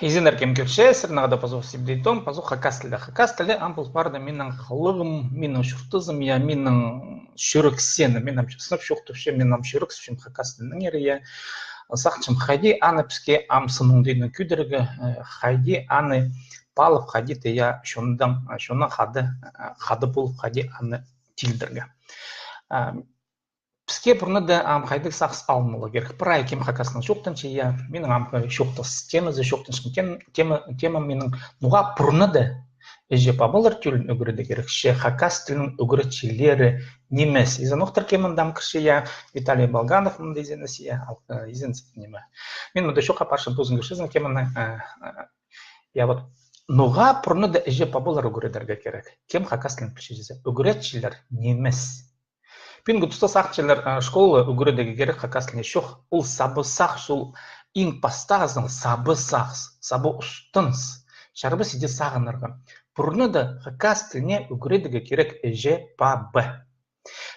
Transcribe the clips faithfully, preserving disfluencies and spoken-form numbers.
Изеннер, кем кӧрче, сірернең хада пазох Сибдей Том, пазох хакас тілде. Хакас тілі ам пол парда минің хылығым, минің чуртазым, я, минің чӱрексенім, мин ам сынап чоохтапчам, мин ам чӱрексінчем хакас тілінеңер, я. Сағынчам, хайди аны піске ам сыннаң даа кӧдірерге, э, хайди аны паалап, хайди тее чоннаң, чоннаң хада, э, хада полып, хайди аны тилдірерге. А, піске пурнада ам хайдағ сағыс алынарға кирек. Прай кем хакас тілінең чоохтанча, я, минің амғы чоохтас темазы, чоохтанчатхан тем-, тема, тема минің ноға пурнада іҷе-пабалар тӧлін ӱгредерге кирек, че хакас тілінің ӱгретчілері нимес. Изеннер, кем анда ам кірче, я, Виталий Болганов, мында изеннес, я, ал, э, изеннес ниме. Мин мында чоохтап парчам, позың кӧрчезің, кем аны, э, э, я, вот, ноға пурнада іҷе-пабалар ӱгредерге кирек, кем хакас тілін пілче чізе. Ӱгретчілер нимес. Пӱӱнгі туста сағынчалар, а, школада ӱгредерге кирек хакас тілін. Чох, ол саба сағыс, ол иң пастағызы, саба сағыс, саба устыныс. Чарабас иди сағынарға. Пурнада хакас тіліне ӱгредерге кирек іҷе-паба.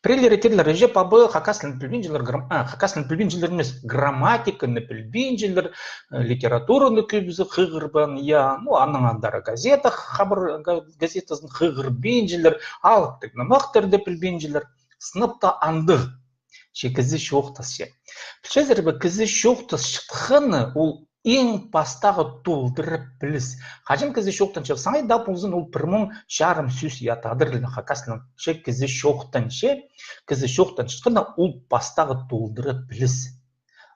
Пірелері тирлер, іҷе-паба хакас тілін пілбинчелер, грам-, а, хакас тілін пілбинчелер нимес, грамматиканы пілбинчелер, э, литератураны кӧбізі хығырбаан, я, ну, анаң андар газета, хабар га-, газетазын хығырбинчелер, алыптығ нымахтарды пілбинчелер. Сынап та андағ. Че кізі чоохтасча. Пілчезер бе, кізі чоохтасчатханы ол иң пастағы толдыра піліс. Хаҷан кізі чоохтанча, саңай даа ползын, ол пір муң чарым сӧс, я, тадар тілінең, хакас тілінең. Че кізі чоохтанча, кізі чоохтанчатханы ол пастағы толдыра піліс.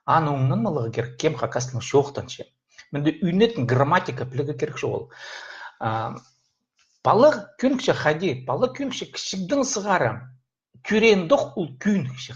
Аны оңнанмаларға кирек, кем хакас тілінең чоохтанча. Мында ӱнетін грамматика пілерге кирек чоғыл. А, пала кӧнікче хайди, пала кӧнікче кічігдең сығара. Тӧреендох ол кӧнікче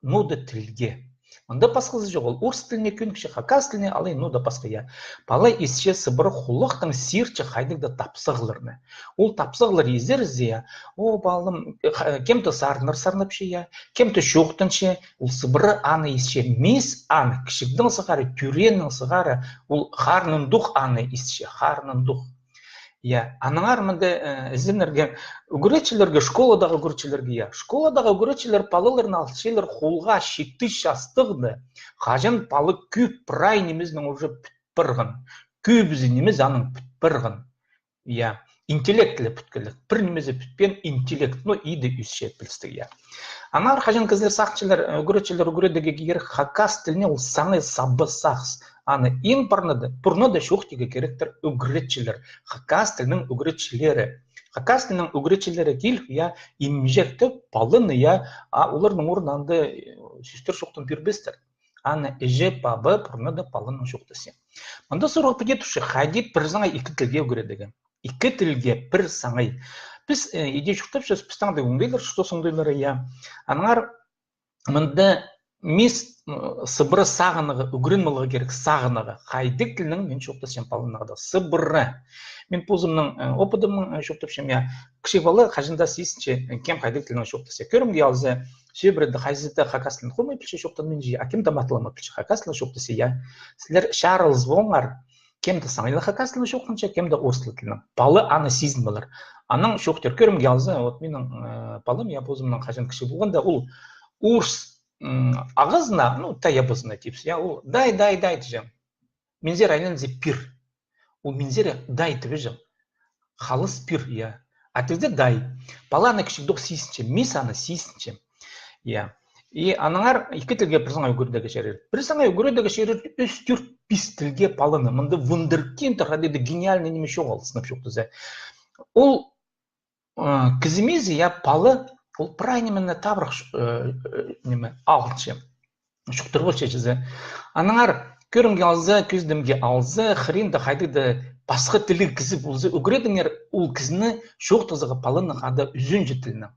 ноо даа тілге. Мында пасхазы чоғыл, ол орыс тіліне кӧнікче, хакас тіліне, алай ноо даа пасха, я. Пала исче сыбыра хулахтаң сирче хайдағ даа тапсағларны. Ол тапсағлар изерзе, я, о, палам, э, ха-, кем-то сарнар сарнапча, я, кем-то чоохтанча, ол сыбыра аны исче. Мис аны кічігдең сығара, тӧрееннең сығара, ол харнындох аны исче, харнындох. Я, аннаңар мында, э, ізеннерге, ӱгретчілерге, школадағы ӱгретчілерге, я. Школадағы ӱгретчілер палаларны алчалар холға читі частығда, хаҷан пала кӧп прай нимезінең уже пӱт парған, кӧбізі нимезі аның пӱт парған. Я, интеллект ле пӱткелек. Пір нимезі пӱтпеен интеллект, ну, иди ӧсче пілістіг, я. Аннаңар хаҷан кізілер сағынчалар, э, ӱгретчілер ӱгредерге кирек хакас тіліне, ол саңай саба сағыс. Аны иң пурнада, пурнада чоохтирға киректер ӱгретчілер, хакас тілінің ӱгретчілері. Хакас тілінің ӱгретчілері киліп, я, имҷектеп паланы, я, а оларның орнында, э, сӧстер чоохтап пирбестер. Аны іҷе-паба пурнада паланаң чоохтасча. Мында сурығ піди турча, хайди пір саңай ікі тілге ӱгредерге. Ікі тілге пір саңай. Піс, э, иди чуртапчабыс, пістің дее оңдайлар, чуртас оңдайлары, я. Аннаңар мында мис, м, сыбыра сағынарға, ӱгреніп аларға кирек сағынарға. Хайдағ тілнең мин чоохтасчам паланаң хада. Сыбыра. Мин позымның, э, опыдымнаң, э, чоохтапчам, я. Кічіг пала хаҷан даа сизінче, э, кем хайдағ тілнең чоохтасча. Кӧрімге алза, чибірде хайзы-да хакас тілін хомай пілче, чоохтанминча, а кем-де матап ла пілче хакас тілнең чоохтасча, я. Сірер чарылыс полыңар, кем-де саңай ла хакас тілнең чоохтанча, кем-де орыс тілнең. Пала аны сизін полар. Анаң чоохтир, кӧрімге алза, вот минің, э, палам, я, позымның хаҷан кічіг полғанда, ол орыс, м, ағазына, ну, тайабазына тіпче, я, ол дай, дай, дай тіҷең. Минзер айланза пир. Ол минзер дай тібеҷең. Халас пир, я. А тігде дай. Пала аны кічігдох сизінче, мис аны сизінче. Я. И аннаңар ікі тілге пір саңай ӱгредерге чарир. Пір саңай ӱгредерге чарир ӱс, тӧрт, пис тілге паланы. Мында вундеркинд, хайдағ даа гениальный ниме чоғыл, сынап чоохтаза. Ол, э, кізі миизі, я, пала, ол прай нимені табырах, э, э, ниме, алча. Чоохтир полча чізе. Аннаңар кӧрімге алза, кӧзідімге алза, хыринда хайдағ даа пасха тілліг кізі полза, ӱгредіңер ол кізіні чоохтазарға, паланың хада ӱзінҷі тілінең.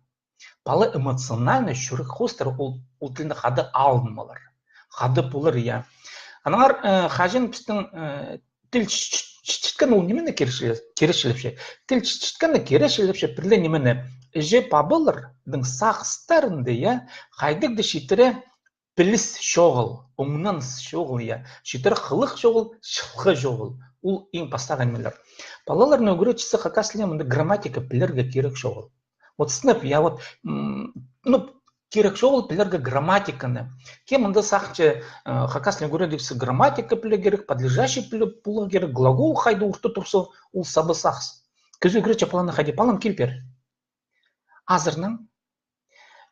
Пала эмоциональный, чӱрек хоостыра ол, ол тілні хада алынып алар. Хада полар, я. Аннаңар, э, хаҷан пістің, э, тіл чіт-, чіт-, чіткен ол нимені киречіле-, киречілепче. Тіл чіт-, чіткенні киречілепче, пір ле нимені. Іҷе-пабаларның сағыстарында, я, хайдағ даа читіре піліс чоғыл, оңнаныс чоғыл, я. Читіре хылых чоғыл, чылғы чоғыл. Ол иң пастағы нимелер. Палаларның ӱгретчізі хакас тіліне мында грамматика пілерге кирек чоғыл. Вот сынап, я, вот, м, ну, кирек чоғыл пілерге грамматиканы. Кем мында сағынча, э, хакас тілін ӱгредігҷі грамматика пілерге кирек, подлежащее пілерге кирек, глагол хайда орта турза, ол саба сағыс. Кізі ӱгретче паланы хайди: палам, кил пеер. Азырнаң,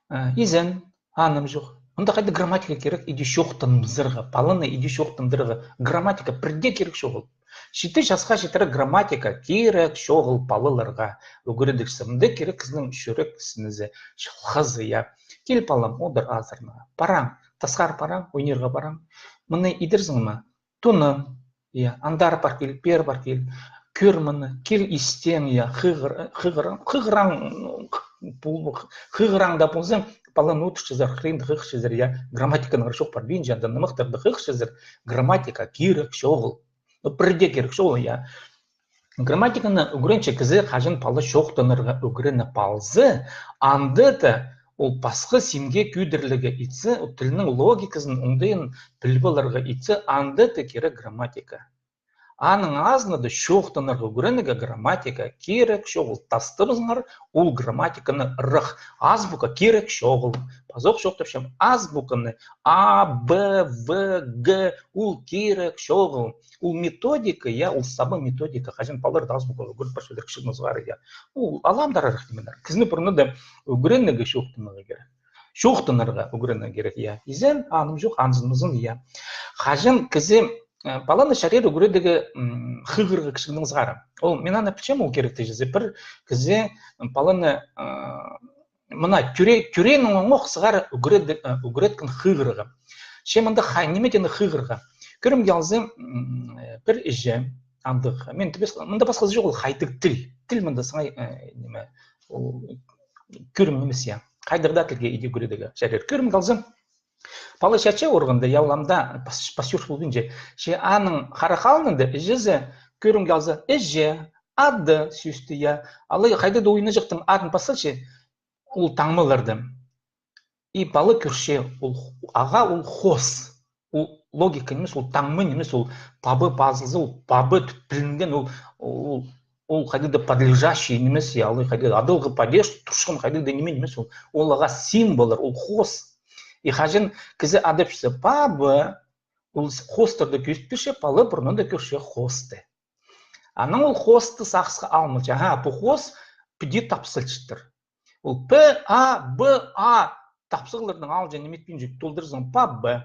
э, изен, анымҷох. Мында хайда грамматика кирек, иди чоохтанзарға, паланы иди чоохтандырарға. Грамматика пірдее кирек чоғыл. Читі часха читіре грамматика кирек чоғыл палаларға. Ӱгредігҷі, мында кирек кізінің чӱрек сынызы, чылғызы, я. Кил, палам, одыр азырнаң. Параң, тасхар параң, ойнирға параң. Мыны идерзің ме? Тунын, я, андар пар кил, пеер пар кил, кӧр мыны, кил истең, я, хығыр-, хығыраң, хығыраң, пу-, хығыраң даа ползаң, паланы одыртчазар, хыринда хығырчазар, я, грамматиканың ыры чох пар, винҷанда нымахтарда хығырчазар, грамматика кирек чоғыл. Ну, пірдее кирек чоғыл, я. Грамматиканы ӱгренче кізі, хаҷан пала чоохтанарға ӱгреніп алза, анда даа ол пасха синге кӧдірілерге итсе, ол тілнің логиказын оңдайын піліп аларға итсе, анда даа кирек грамматика. Аның азында даа чоохтанарға ӱгренерге грамматика кирек чоғыл. Тастабызыңар ол грамматиканы ырах. Азбука кирек чоғыл. Пазох чоохтапчам, азбуканы А, Б, В, Г, ол кирек чоғыл. Ол методика, я, ол саба методика. Хаҷан палаларды азбукаға ӱгредіп парчалар кічігдең сығара, я. Ол аламдарарах нимелер. Кізіні пурнада ӱгренерге чоохтанарға кирек. Чоохтанарға ӱгренерге кирек, я. Изен, анымҷох, анзынмазың, я. Хаҷан кізі, э, паланы чарир ӱгредерге, м, хығырарға кічігдең сығара. Ол, мин аны пілчем, ол киректі чізе. Пір кізі, м, паланы, э, мына тӧре-, тӧреенің оң ох сығара ӱгрет-, э, ӱгреткен хығырарға. Че мында хай, ниме теені хығырарға. Кӧрімге алза, м, э, пір іҷе, андағ, мин тібес-, мында пасхазы чоғыл, хайдағ тіл. Тіл мында саңай, э, ниме, ол кӧрім нимес, я. Хайдағ даа тілге иди ӱгредерге чарир. Кӧрімге алза, пала чатча орғанда, я, ол ам даа пас-, пасчох полбинча. Че аның харах алнында іҷезі, кӧрімге алза, іҷе, ады сӧсті, я. Алай хайдағ даа ойнаҷахтың адын пас салча, ол таңмаларды. И пала кӧрче, ол х-, ағаа ол хоос. Ол логика нимес, ол таңма нимес, ол пабы пазылза, ол пабы тіп пілінген, ол, ол, ол хайдағ даа подлежащее нимес, я, ол хайдағ даа адалғы падеж турчатхан хайдағ даа ниме нимес, ол, ол ағаа символлар, ол хоос. И хаҷан кізі адапчаза пабы, ол с-, хоостарны кӧзіт пирче, пала пурнада кӧрче хоосты. Анаң ол хоосты сағысха алмалча. Аха, пу хоос піди тапсалчатыр. Ол П, А, Б, А тапсағларның алҷа ниме итпинче, толдырзың пабы,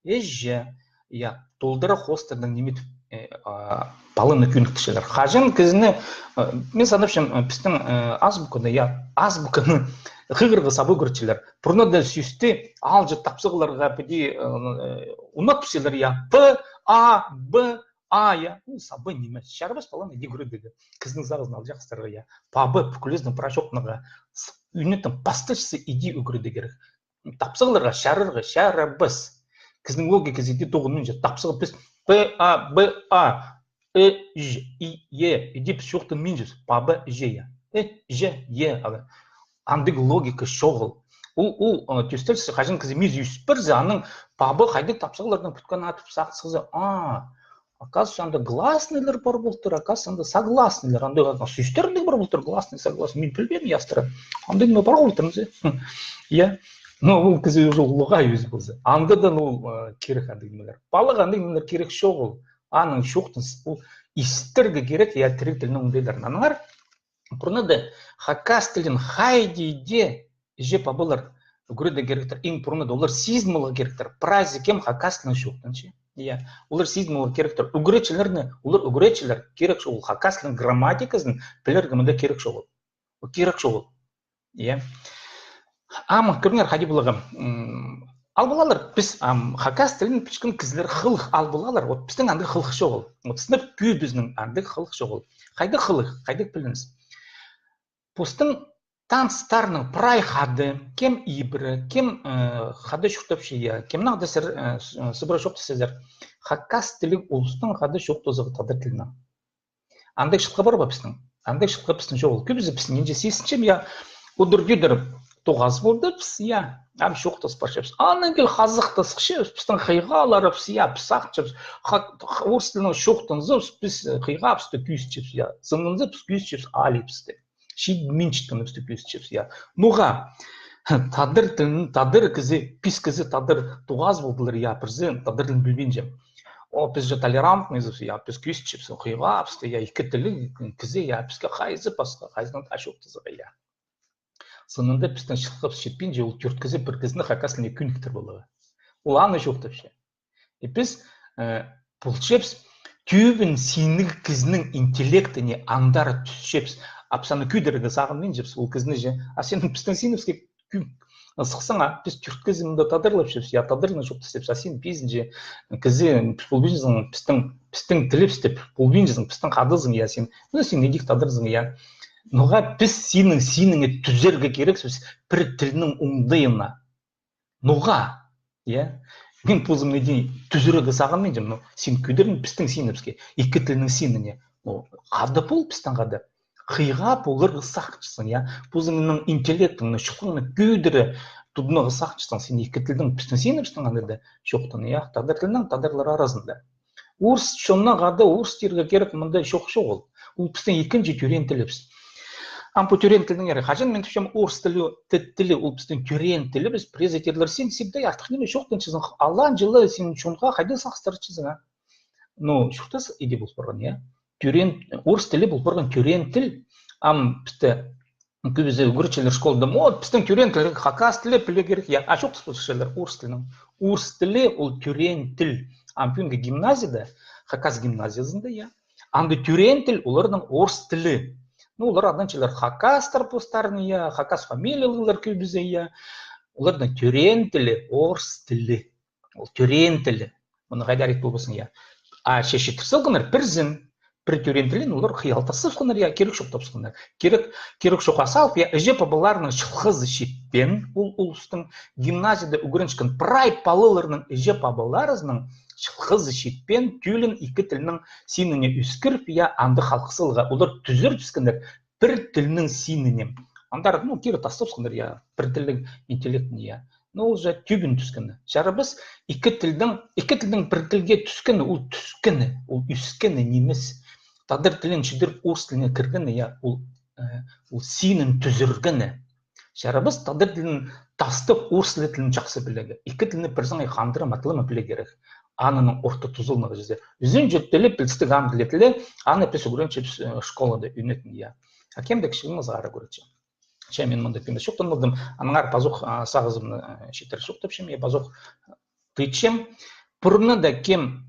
іҷе, я, толдыра хоостарның ниме итіп, э, а, паланы кӧніктірчелер. Хаҷан кізіні, э, мин санапчам, э, пістің, э, азбуканы, я, азбуканы хығырарға саба ӱгретчелер. Пурнада сӧсті алҷа тапсағларға піди, э, э, унатчалар, я, П, А, Б, А, я, ну, саба ниме. Чарабас паланы иди ӱгредерге. Кізінің сағызын алҷахтарға, я. Пабы, пӱкӱлезінең прай чоохтанарға. С-, ӱнетін пастағҷызы иди ӱгредерге кирек. Тапсағларға чарарға чарабас. Кізінің логиказы иди тоғынминча. Тапсағ піс П, А, Б, А, Э, Ж, И, Е, иди піс чоохтанминчабыс. Пабы, іҷе, я. Э, Ж, Е, алай. Андағ логика чоғыл. Ол, ол, ы, тӧстелче, хаҷан кізі миизі ӧс парза, аның пабы хайдағ тапсағлардаң пӱткенін адап сағынза, а, оказывается, анда гласныйлар пар полтыр, оказывается, анда согласныйлар, анда сӧстер андағ пар полтыр, гласный, согласный, мин пілбеем, ястыра. Андағ ниме пар полтыр, мзе. Я. Но ол кізі уже улуғай ӧзі полза. Андаң ол, ы, кирек андағ нимелер. Палаға андағ нимелер кирек чоғыл. Аның чоохтаныс, ол истерге кирек, я, тіріг тілнің оңдайларын. Аннаңар пурнада хакас тілін хайди дее іҷе-пабалар ӱгредерге киректер, иң пурнада олар сизін аларға киректер. Прайзы кем хакас тілін чоохтанча. Я, олар сизін аларға киректер. Ӱгретчілерні, олар ӱгретчілер кирек чоғыл хакас тілінің грамматиказын пілерге мында кирек чоғыл. Ол кирек чоғыл. Я. Ам кӧріңер, хайди поларға. М, ал полалар, піс, ам, хакас тілін пілчеткен кізілер хылых ал полалар. Вот пістің андағ хылых чоғыл. Вот сынап кӧбізінің андағ хылых чоғыл. Хайдағ хылых, хайдағ пілініс. Постың таныстарының прай хада, кем ибіре, кем, э, хада чуртапча, я, кемнең дее сірер, э, с-, э, сыбыра чоохтасчазар. Хакас тіліг улустың хада чоохтазығы тадар тілінең. Андағ чылғы пар ба пістің? Андағ чылғы пістің чоғыл. Кӧбізі пістің нинҷе сизінчем, я, удур-тӧдір тоғас полдыбыс, я, ам чоохтас парчабыс. Анаң кил хазыхтасчабыс, пістің хыйғаларыбыс, я, піс сағынчабыс. Ха-, ха-, орыс тілінең чоохтанза, піс, э, хыйғаабысты кӧзітчебіс, я. Сынанза, піс кӧзітчебіс алибысты. Чидінминчеткенібісті кӧзітчебіс, я. Ноға? Тадар тілін, тадар кізі, пис кізі тадар тоғас полдылар, я, пірсі тадар тілін пілбинче. О, піс же толерантныйбыс, я, піс кӧзітчебіс, хыйғабыс, я, ікі тілі кізі, я, піске хайзы пасха, хайзынаң даа чоохтазарға, я. Сынында пістің чылғыбыс читпинче, ол тӧрт кізі пір кізіні хакас тіліне кӧніктір поларға. Ол аны чоохтапча. И піс, э, полчабыс, тӧбін синніг кізінің интеллектіне андар тӱсчебіс, ап саны кӧдірерге сағынминчабыс, ол кізіні же, а син пістің синібіске кӧ-, сыхсаң, а піс тӧрт кізі мында тадарлапчабыс, я, тадарнаң чоохтасчабыс, а син пизінҷі кізі, піс полбинчазың, пістің, пістің тілібісті піл полбинчазың, пістің хадазың, я, син. Ну, син идӧк тадарзың, я. Ноға піс синің синіңе тӱзерге кирексібіс пір тілнің оңдайына? Ноға? Я. Мин позымны даа тӱзірерге сағынминчам, но син кӧдірдің пістің синібіске, ікі тілнің синіне. Но хада пол пістің хада. Хыйға поларға сағынчазың, я. Позыңның интеллектіңні, чулхыңны кӧдіре тудынарға сағынчазың, син ікі тілнің пістің синібістің анда даа чоохтаң, я. Тадар тілнің тадарлар аразында. Орыс чоннаң хада орыс тирге кирек мында чох чоғыл. Ол пістің ікінҷі тӧреен тілібіс. Ам пу тӧреен тілнің ері. Хаҷан мин тіпчем орыс тілі, ти-, тілі, ол пістің тӧреен тілібіс, пірезі тирлер, син сибде артых ниме чоохтанчазың, алаң чылы син чонға хайди сағыстырчазың, а? Ну, чуртас иди пол парған, я. Тӧреен, орыс тілі пол парған тӧреен тіл. Ам пісте кӧбізі ӱгретчілер школада, вот, пістің тӧреен тіл, хакас тілі піле кирек, я, а чоохтаспасчалар орыс тілінең. Орыс тілі ол тӧреен тіл. Ам пӱӱнгі гимназияда, хакас гимназиязында, я. Анда тӧреен тіл оларның орыс тілі. Ну, олар адапчалар хакастар постарын, я, хакас фамилиялығлар кӧбізі, я. Оларның тӧреен тілі орыс тілі. Ол тӧреен тілі. Мыны хайдар ит полбассың, я. А че читір салғаннар пірсін, пір тӧреен тілін олар хыялтасханнар, я, кирек чох тапсханнар. Кирек, кирек чох асалып, я, іҷе-пабаларының чылғызы читпеен ол улустың, гимназияда ӱгренчеткен прай палаларның іҷе-пабаларының чылғызы читпеен тӧлін ікі тілнің синіне ӧскіріп, я, анда халғызарға. Олар тӱзір тӱскеннер пір тілнің синіне. Андар, ну, кире тастапсханнар, я, пір тілнің интеллектіне, я. Ну, ол же тӧбін тӱскені. Чарабас, ікі тілнің, ікі тілнің пір тілге тӱскені, ол тӱскені, ол ӧскені нимес. Тадар тілін чідіріп орыс тіліне кіргені, я, ол, э, ол синін тӱзіргені. Чарабас, тадар тілін тастап, орыс тілін чахсы пілерге. Ікі тілні пірсіңе хандыра матылама пілерге кирек. Аның орта тузаланарға чізе. Ӱзінҷі тілі пілістіг англия тілі, аны піс ӱгренчебіс, э, школада ӱнетін, я. А кем дее кічігімнең сығара ӱгретче. Че мин мында кӧмес чоохтан полдым, аннаңар пазох, а, сағызымны, а, читіре чоохтапчам, я, пазох тыытчам. Пурнада кем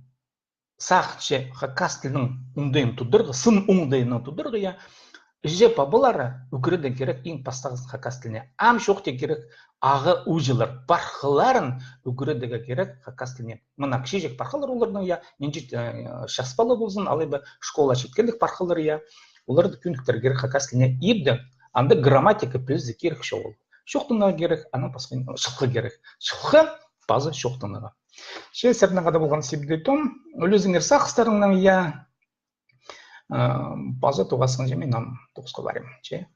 сағынча хакас тілінің оңдайын тударға, сын оңдайынаң тударға, я, іҷе-пабалары ӱгредерге кирек иң пастағызын хакас тіліне. Ам чоохтирға кирек, ағаа-ууҷалар, пархаларын ӱгредерге кирек хакас тіліне. Мына кічіҷек пархалар оларның, я, нинҷе, э, час пала ползын, алай ба школа читкенліг пархалар, я. Оларды кӧніктірерге кирек хакас тіліне. Ибде анда грамматика пілізі кирек чоғыл. Чоохтанарға кирек, анаң пасха чылғы кирек. Чылғы паза чоохтанарға. Че сірернең хада полған Сибдей Том, ӱлезіңер сағыстарыңнаң, я, э, паза тоғасханҷа мин ам тоғысха парим, че.